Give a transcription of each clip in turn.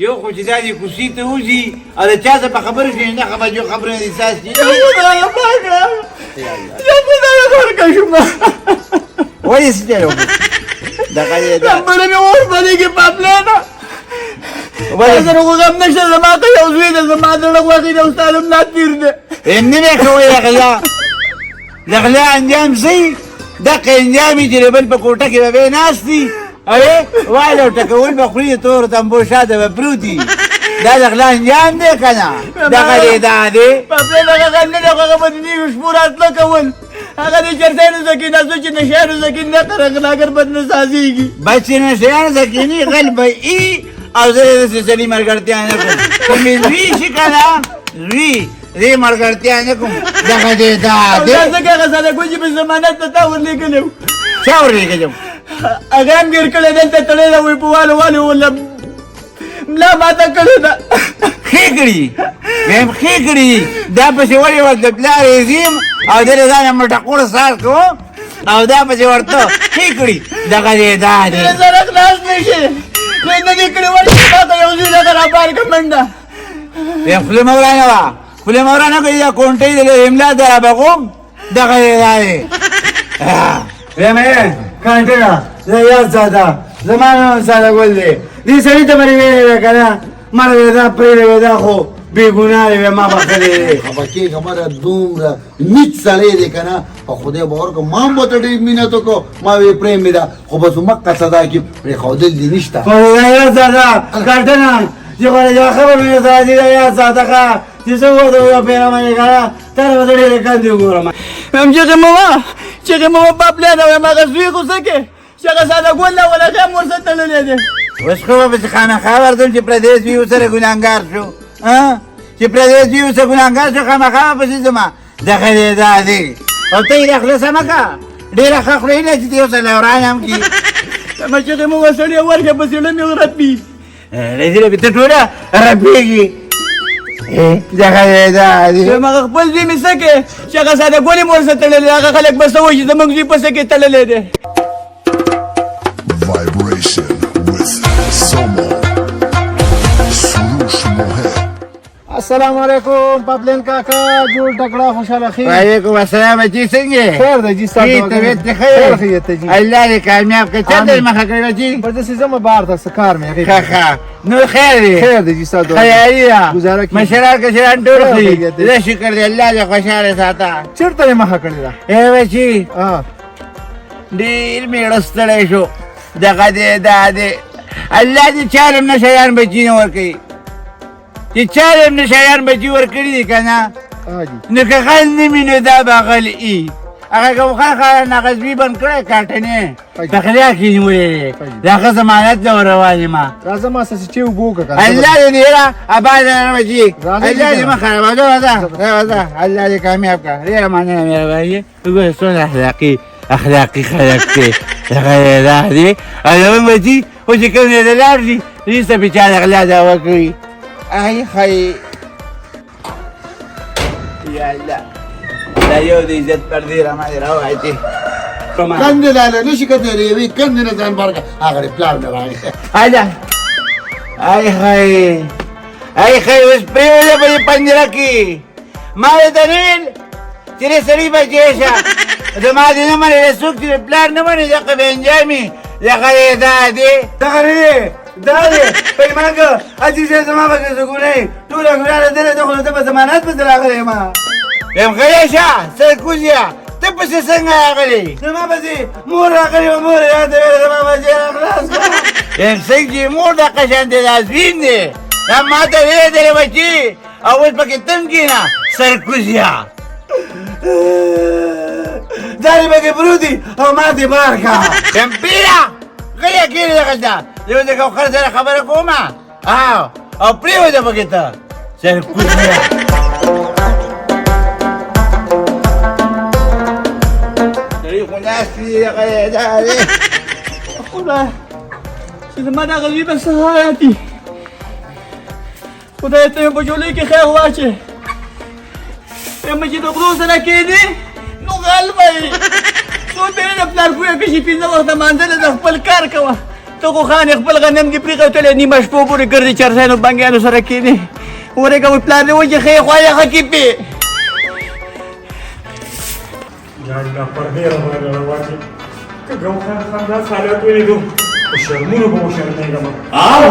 یو خو چې دا دې کوڅې ته وځي او د چا سره په خبرو کښې نه خبر جو خبرې نه دي څاڅي. خدایه پاکه، یا خدایه غرقه شوم. ولې څه چل وکړو؟ دغه یې دا لمبره مې اور بلېږي پاپلېنه. ولې؟ سره خو غم نشته، زما ته یو زوی دی، زما زړه خوښي دی، او ستا هم لا تیر دی. نه مې کوی. د غلا، د غلا انجام څه وي؟ دقه انجام یې چې د بل په کوټه کې به بیا ناست دي ارې وایل او ټکول به خوري، تور تنبو شاته به پروت دي. دا د غلا انجام دی که نه؟ دغه دی دا دی. پاپلېنه، هغه غل نه دی، خو هغه به د نیمې شپو راتله کول. هغه د چرسیانو ځکې ناسو چې نشیانو ځکې نه غلاګر بد نه سازېږي. بس چې نشیانو ځکې نه غل به ای، او زه داسې سړي ملګرتیا نه کوم که مې زوی شي که نه زوی دې ملګرتیا نه کوم. دغه دی دا دی. دا ځکه هغه ساده ګل چې په ضمانت ته تا ورلېږلی و. چا ورلېږلی و؟ هغه هم ګیر کړی، دلته تړلی دی، وایي په والو والو وله ملا ماته کړې ده. ښې کړي، ویم ښې کړي. دا پسې ولې ورته پلار یې زیم او دی له ځانه مټقور ساز کوم او دا پسې ورته ښې کړي. دغه دی دا دی. سره خلاص نه شي، نه دې کړې. ولې ما ته یو زوی دغه رابار که منډه. ویم خوله مه ورانه وه، خوله مه ورانه کړې. دا کونټۍ دی له املا ته رابغوم. دغه دی دا دی. ویم کانټینه زه یاد ساته، زما نوم ساده ګل دی. دې سړي ته به دې ویلی وی که نه، مړه وی دا پرېږده وی، دا خو بې ګناه دی، وی ما بخښلی دی. خفه کېږه مه، دومره نیت سړی دی که نه، په خدای باور که ما هم ورته ډېر مینت وکړو، ما وی پرې مې ده، خو بس مکه سزا کې پرېښودل دي نشته. خو دا یاد ساته کانټینه چې غواړې یوه خبره مې درته راځي، دا یاد ساته ښه چې څه ورته یو پیغام یې که نه، تا ته به زه ډېرې کندې وګورم. ویم چغې مه وه، چغې مه وه پاپلېنه. وایم هغه زوی خو څه کې چې هغه ساده ګل ده، ولا هغه هم ورسره تړلی دی. اوس خو به پسې خامخا ورځم چې پردی زوی ورسره ګناهګار شو، چې پردی زوی ورسره ګناهګار شو، خامخا به پسې ځم. دغه دی دا دی. او ته یې د خوله سمه کړه، ډېره ښه خوله یې ده چې ته ورسره لوران هم کړي. ما چغې مه وه سړیه، ورشه په زړه مې ورپي. رځي رپي ته ټوله رپېږي. دغه دی دا دی. وایم هغه خپل زوی مې څه کې چې هغه ساده ګل یې ورسره تړلی، هغه خلک به څه وایي چې زموږ زوی په څه کې تړلی دی؟ Vibration with Somo. Surush Mohe. السلام علیکم پاپلین کاکا، جوړ ټکړه خوشاله خیر. وعلیکم السلام بچی، څنګه یې؟ خیر دی جی، ستا ښه طبیعت دې ښه خیر دی؟ خیریت دی جی. الله دې کامیاب کړي. چا دې مخه کړې بچی؟ بس داسې ځم بهر ته، څه کار مې هغې. ښه ښه، نو خیر دی؟ خیر دی جی، ستا دعا. خیالي ده. ګزاره کېږي. مشران کشران ټول خیر ښه دي؟ خیریت دی. زه شکر دی، الله دې خوشحاله ساته. چېرته یې مخه کړې ده؟ ای بچی، ډېر مېړه ستړی شو. دغه دی دا دی. الله دې چا له هم نشیان بچي نه ورکوي، چې چا له هم نشیان بچي ورکړي دي که نه، نو که غل نه وي نو دا به غل ای. هغه ګوښه خان هغه زوی بند کړی، کاټنې په خلا کې نیولی دی، د هغه ضمانت له ور روان یم. راځه ما سره چې اوبه وکړه که نه. الله دې ډېره اباده لره بچي، راځه الله دې جی. مه خرابوه. راځه راځه، الله دې کامیاب کړه. ډېره مننه، مهرباني. وګوره څومره اخلاقي اخلاقي خلک دی. دغه دی دا دی. او زموږ بچي خو چې کوم ځای ته لاړ شي، وروسته پرې چا د غلا دعوه کوي. ای خی یا الله، دا یو د عزت پردې را باندې راواچې. کندې لاله نه شي کتلی، د یوې کندې نه ځان بار کړه. هغه دی پلار مې راغی. هله ای خی ای خی، اوس پرېوځه په دې پنجره کې. ما درته نه ویل چې د سړي بچی شه، زما دې نه منې. څوک چې د پلار نه منې، دغه بې انجامي. دغه دی دا دی. دغه نه دی دا دی. په ایمان که حاجي صاحب زما به څه ګناه وي، ټوله ګناه له ده نه ده، خو ته په ضمانت پسې راغلی یم. یم غلی شه سرکوزیه، ته پسې څنګه راغلی؟ زما پسې مور راغلې وه، مور یې راته ویل زما بچی را خلاص کړه. یم څنګه چې مور دقه شان دی، دا زویم دی، دا ما ته ویلی دی بچي، او اوس پکې تم کښېنه سرکوزیه. دا دې پکې پروت دي او ما دې بار کړه. یم پیره غلی کښېنه دغلته، یو د کوخر سره خبره کوم. او پرېوځه پکې ته سرکوزیه. سړي خو ناست دي. دغه دی دا دی. خدایه چې زما دغه زوی به څه حالت وي. خدای ته مې په جولۍ کې خیر واچې. یم چې د غرو سره کېدې نو غل به یې. څو پېرې د پلار پوهه کړي چې پنځه وخته مانځه له خپل کار کوه. ته خو خان خپل غنم دې پرېښی او تللی نیمه شپو پورې ګرځې چرسیانو بنګیانو سره کښېنې. ورېږه وایي پلار دې وایي چې ښې خوا یخه کې پې. یا الله پر دې راباندې راواچې که ګوهر خان داسې حالت ولیدو په شرمونو به وشرمېږم. او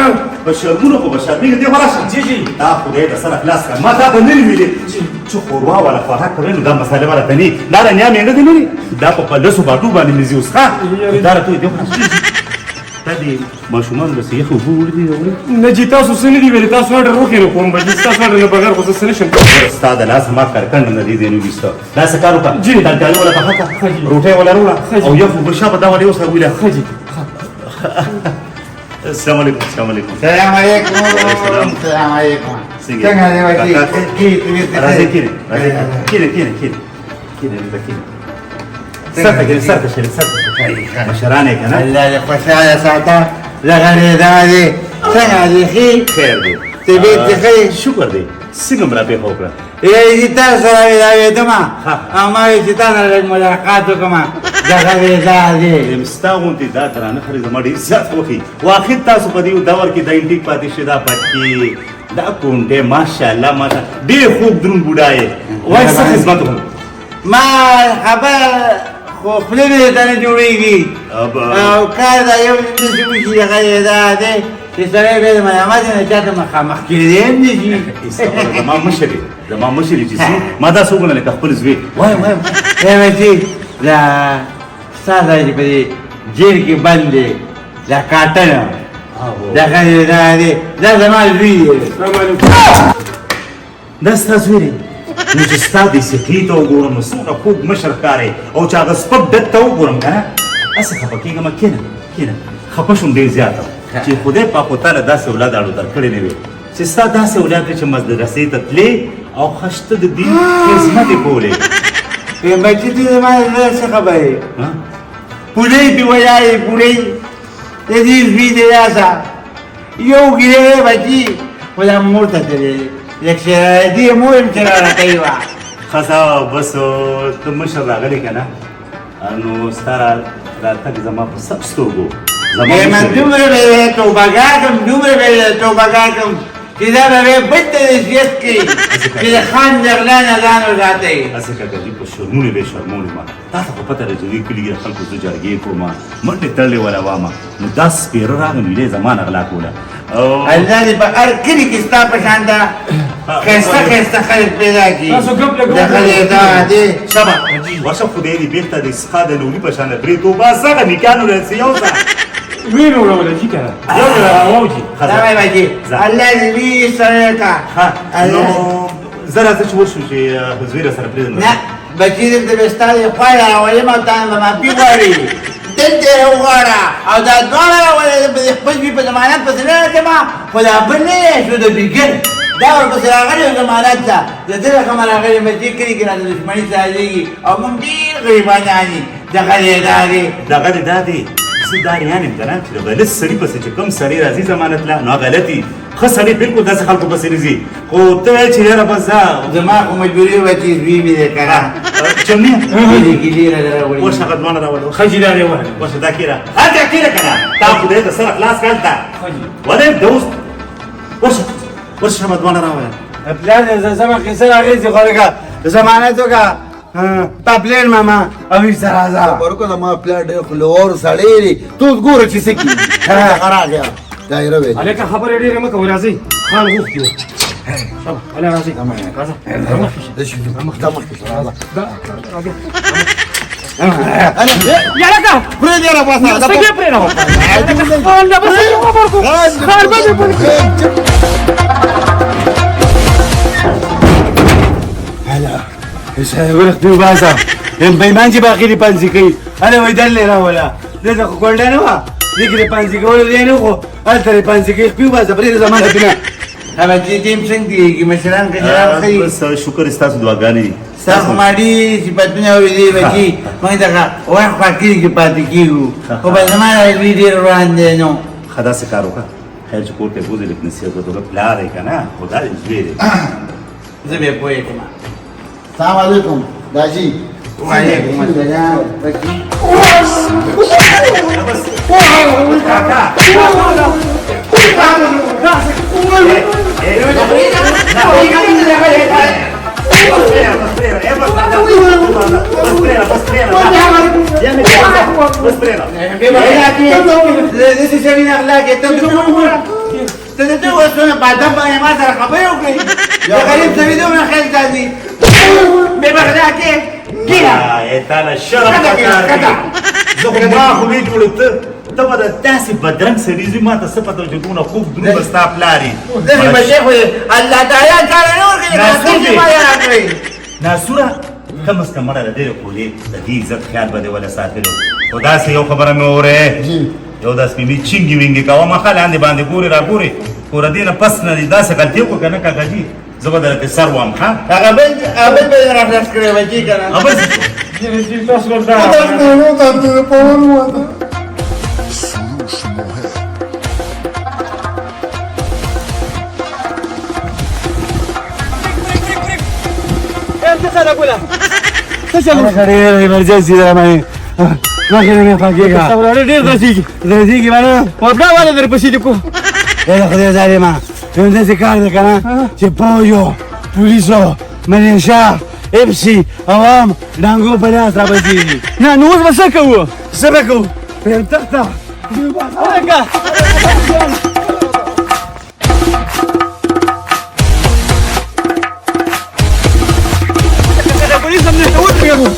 او په شرمونو خو به شرمېږې. دې خو راشه جي جي دا خدای د سره خلاص کړه. ما تا ته نه دي ویلي چې ښوروا والا خوراک کوې نو دا مسالې به راته نه دا د نیا مېړه دې نه دي دا په لسو باټو باندې مې ځي اوس. ښه دا راته دې خو راشه تا دې ماشومانو له څه یخې اوبه وړي دي راوړي؟ نه جي تاسو څه نه دي ویلي، تاسو آرډر وکړئ نو کوم به جي، ستاسو آرډر نه بغیر خو زه څه نه شم. ستا د لاسه ما کرکنډ نه دې ځای نه ویسته. داسې کار وکړه جي ترکاري ولا پخه کړه، روټۍ ولا راوړه او یخ اوبه شابه دا ولا یو سره ویله. ښه جي. السلام علیکم. السلام علیکم. السلام علیکم. السلام علیکم. څنګه دی بچي؟ راځئ کښېنئ راځئ کښېنئ کښېنئ کښېنئ کښېنئ دلته کښېنئ. سر ته کښېنئ سر ته کښېنئ سر ته کښېنئ. مشران یې که نه؟ الله دې خوشحاله ساته. دغه دی دغه دی څنګه دی؟ ښې خیر دی. طبیعت دې ښه دی؟ شکر دی. څنګه مې راپېښه وکړه؟ یې چې تاسو سره ویلاوېدم او ما ویل چې تا سره لږ ملاقات وکړم. دغه دی دا دی یم ستا غوندې دا درانه خلک زما ډېر زیات خوښي. واخد تاسو په دې دور کې دا انټیک پاتې شي دا پټکې دا کونټې ماشاءالله ماشاءالله ډېر خوب دروند بوډا یې. وایي څه خدمت وکړم؟ ما خبر خو خولې مې درته نه جوړېږي او کار دا یو داسې وشي. دغه دی دا دی چې سړی بیا د ملامت نه چا ته مخامخ کېدی هم نه شي. زما مشر یې زما مشر یې چې څه ما داسې وګڼه لکه خپل زوی. وایه وایه ای بچي دا ستا ځای چې په دې جېل کې بند دی دا کاټن دغه دی دا دی دا زما زوی دی. السلام علیکم. دا ستا زوی دی؟ نو چې ستا دې سیخي ته وګورم نو څومره خوږ مشر ښکارې او چې هغه سپک ډک ته وګورم که نه هسې خفه کېږم. کښېنه کښېنه. خفه شوم ډېر زیات چې خدای پاک خو تاله داسې اولاد اړو درکړی نه وي چې ستا داسې اولاد دی چې مدرسې ته تلې او خشته د دین خدمت یې کولې. بچي ته زما د زړه څه خبر یې؟ پولۍ پې ولاړې پولۍ د دې زوی دی راسه یو ګیره دی بچي خو دا مور ته تللی دی لږ دې مور هم چې راکوي وه. ښه بس ته مشر راغلی که نه نو ستا راتګ زما په سب سترګو. زما دومره به یې توبهګار کړم دومره به یې توبهګار کړم چې دا به یې بل ته نصیحت کړي چې د خان د غلا نه ځان وساتئ. هسې کاکا جي په شرمونو به شرمولې ما تا ته خو پته ده چې دې کلي کې د خلکو زه جرګې کوم منډې تړلې ولا وامه نو دا سپېره راغی نو یې زما نه غلا کوله. الله دې په هر کلي کې ستا په شان ده ښایسته ښایسته خلک پیدا کړي. تاسو ګپ لګوئ. دغه دی دا دی شابه ورشه خدای دې بېرته د سخا د لولي په شان برېتو باسه نیکانو له څه یو ځه ویې مې وړوله جي که نه یو ځل واو جي. دا وایي بچي الله دې لوی سړی کړه. نو زه راځه چې ورشو چې زوی را سره پرېږدم. نه بچي دلته به ستا د خوا راولم او تا نه به معافي غواړي. دلته یې وغواړه او دا دواړه راولې په دې خپل زوی په ضمانت پسې نه راځم خو دا بل نه دی شو د بېګر دا ورپسې راغلی و ضمانت ته د ده رقمه راغلی بچي کلي کې راته دښمني سازېږي او موږ ډېر غریبانان یو. دغه دی دا دی دغه دی دا دی زه دا ریان یم که نه چې د غلط سړي پسې چې کوم سړی راځي ضمانت له نو هغه غلط وي. ښه سړی بالکل داسې خلکو پسې نه ځي خو ته وایې چې یاره بس ځه. زما خو مجبوري وه چې زوی مې دی که نه چمنیه ګیلې ګیلې راته راوړي. ورشه هغه دواړه راوله. ښه جي دا دی ورغی. ورشه دا کښېنه هلته کښېنه که نه تا خدای د سره خلاص کړه هلته ولې دوست ورشه ورشه هغه دواړه راوله. پلار دې زما قصه راغلی چې خو لکه ضمانت وکړه پاپلین ماما او یې راځه. ورکو زما پلار ډېر خلور سړی دی ته اوس ګوره چې څه کېږي. راغی دایره ویل هلکه خبرې ډېرې مه کوئ راځئ خان غوښتي وو. شابه هله راځئ راځه. دا مخکې شه راځه. یارکه پرېږده راوباسه څنګه پرې راوباسه خان نه بس یو خبر کو خان به مې بند کړي. هلا ورخ دی وباسه بېمان چې باقي دې پانسي کوي. هله وایي دلې راوله دلته خو کونډه نه وه دې کې د پانسي کولو ځای نه خو هلته د پانسي کوي. خپې وباسه پرېږده زما نه. هغه چې ټیم څنګه تېرېږي مشران کشران ښه دي. بس شکر ستاسو دعاګانې دي. ستا خو ما ډېرې صفتونه اورېدلي بچي موږ دغه وخت په کلي کې پاتې کېږو خو بس زما دا زوی ډېر وران دی نو. ښه داسې کار وکړه خیر چې کور ته یې بوځې لږ نصیحت ورته وکړه پلار یې که نه خو دا دې زوی دی. زه به یې پوه کړم. السلام علیکم داجی. وعلیکم السلام بچي. ته به د داسې بدرنګ سړي زوی ما ته څه پته چې دومره خوږ دروند به ستا پلار وي. داسې بچی خو الله تعالی چاله نه ورکوي. ناسوره کم از کم مړه د دې کولې د دې عزت خیال به دې وله ساتلو. خو داسې یو خبره مې واورې، یو داسې مې چینګې وینګې کوه، مخه لاندې باندې ګورې را ګورې، خو د دې نه پس نه دې داسې غلطي وکړه که نه کاکا جي زه به درته سر وم. ښه هغه بل به یې راخلاص کړی بچي که نه. بل Surush Mohe. ډېره ایمرجنسي ده مې مخې نه مې خوږېږه. ډېر درځېږي. درځېږي مانه وبلا والا درپسې دي کو. ای د خدای ظالمه، یو داسې کار دی که نه چې پوځ پولیسو ملیشا اف سي عوام ډانګو په لاس راپسېږي. نه نو اوس به څه کوو؟ څه به کوو؟ پرې تخته. ولکه پولیس هم نه وتښتېدو.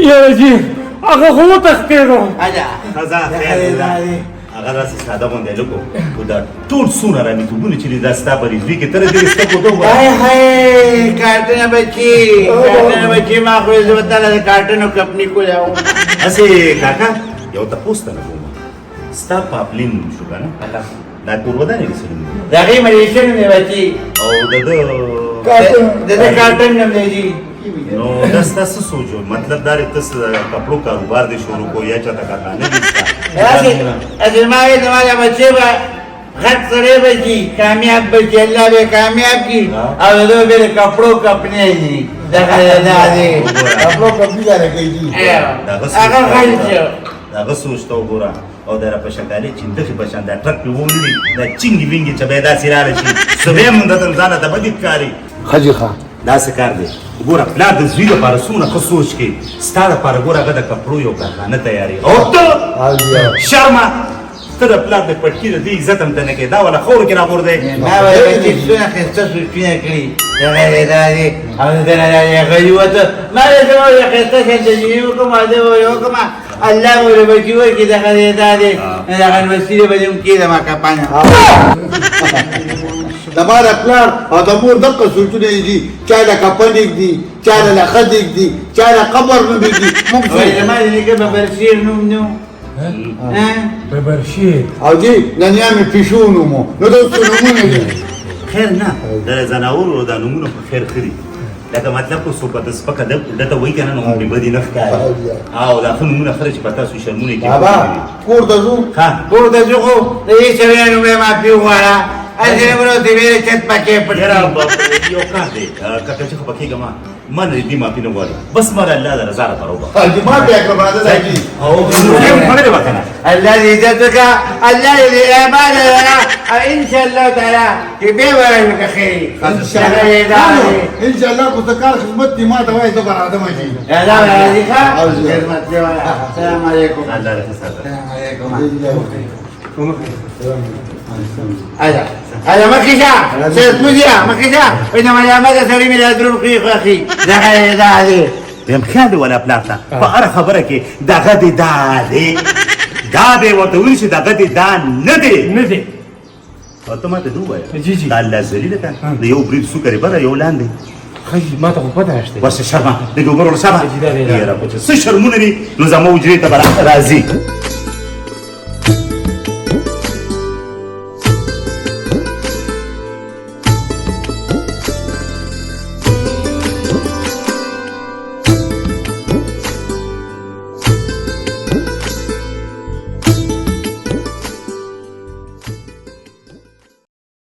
یاره جي هغه خو وتښتېدو. هغه داسې ساده غوندې لکو، خو دا ټول څومره رامیتوبونه چې دا ستا په رزوي کې تر دې ستا کوته وګوره. های های کارټونه بچي، کارټونه بچي، ما خو زه به تاله د کارټونو کمپني کولی وم. هسې کاکا یو تپوس ته نه کوم، ستا پاپلین نوم شو که نه؟ دا کورودانې دې څه نوم دی؟ د هغې ملیشه نوم دی بچي. او د ده د ده کارټن نوم دی جي. نو دا ستا څه سوچ و؟ مطلب دا دی ته څه کپړو کاروبار دې شروع کړو یا چاته کارخانه دې ستا؟ هسې ما ویل زما دا بچی به غټ سړی به شي، کامیاب به شي، الله به یې کامیاب کړي او د ده به د کپړو کمپنۍ دي. دغه دا دی کپړو کمپني داره کوي جي. هغه غل شو. د هغه سوچ ته وګوره. او د را په شکالې چیندخې په شان دا ټرک پې وولي، دا چینګې وینګې چې به یې داسې راله شي، سبا هم د ځانه ته بدې ښکاري. ښه جي ښه داسې کار دی. ګوره پلار د زوی لپاره څومره ښه سوچ کوي، ستا لپاره ګوره هغه د کپړو یو کارخانه تیاري او ته شرمه ته د پلار د پټکي د دې عزت هم ته نه کوې، دا وله خاورو کې راغورځوې. ما ویل بچي څونه ښایسته سوچونه کړي، دغه دی دا دی او دغه دا دی هغه یې وته. ما ویل زه به ښایسته شان تجربې وکړم، واده به یې وکړم، الله به ورته بچي ورکړي. دغه دی دا دی دغه لوستي به دې هم کېده ما کپانه. زما د پلار او د مور دقه سوچونه یې دي، چا له کفن ږدي، چا له لخد ږدي، چا له قبر نوم ږدي. موږ وایي زما د نیکه ببرشیر نوم نو ببرشیر او جي د نیا مې پیشو نوم و، نو دا څه نومونه دي. خیر نه، د ځناورو دا نومونه په خیر ښه دي، لکه مطلب کو څوک د سپکه دته وایي که نه نو هم پرې بدې نه ښکاري. او دا ښه نومونه ښه چې په تاسو شرمونه کې بابا کور ته ځو. ښه کور ته ځو، خو د دې سړیانو لومړی معافي وغواړه. هسې نه ورته ویل چت پکې پټ یاره یو کار دی کاکا چې خفه کېږه ما، ما نه دې معافي نه غواړي، بس ما د الله د رضا لپاره وبخښه. حاجي ما بیا کړم راځه راځي. او خوړلې به که نه؟ الله دې عزت وکړه، الله دې امان لره، او ان شاء الله تعالی چې بیا به راشم که خیر وي. ان شاء الله خو څه کار خدمت دی ما ته وایي زه به راځم جي. الله به راځي ښه خدمت دی وایه. السلام علیکم. الله دې ښه ساته. السلام علیکم. هذا هذا مخې شه سید مزیا مخې شه وایي د ملامت سړي مې دا دروغ کوي خوښي دغه دا دی. ویم خیال دی ولا پلار ته په هره خبره کې دغه دې دا دی، دا به ورته وویل چې دغه دې دا نه دی. نه دی. او ته ماته دې ووایه جي جي. دا الله ذلیله که د یو برید سوکرې بره یو لاندې. ښه جي ما ته خو پته نشته. ورشه شرمه لږ اوبه راوړه شرمه. جي، دا دی، دا. یاره خو چې څه شرمونه دي نو زما حجرې ته به راځي.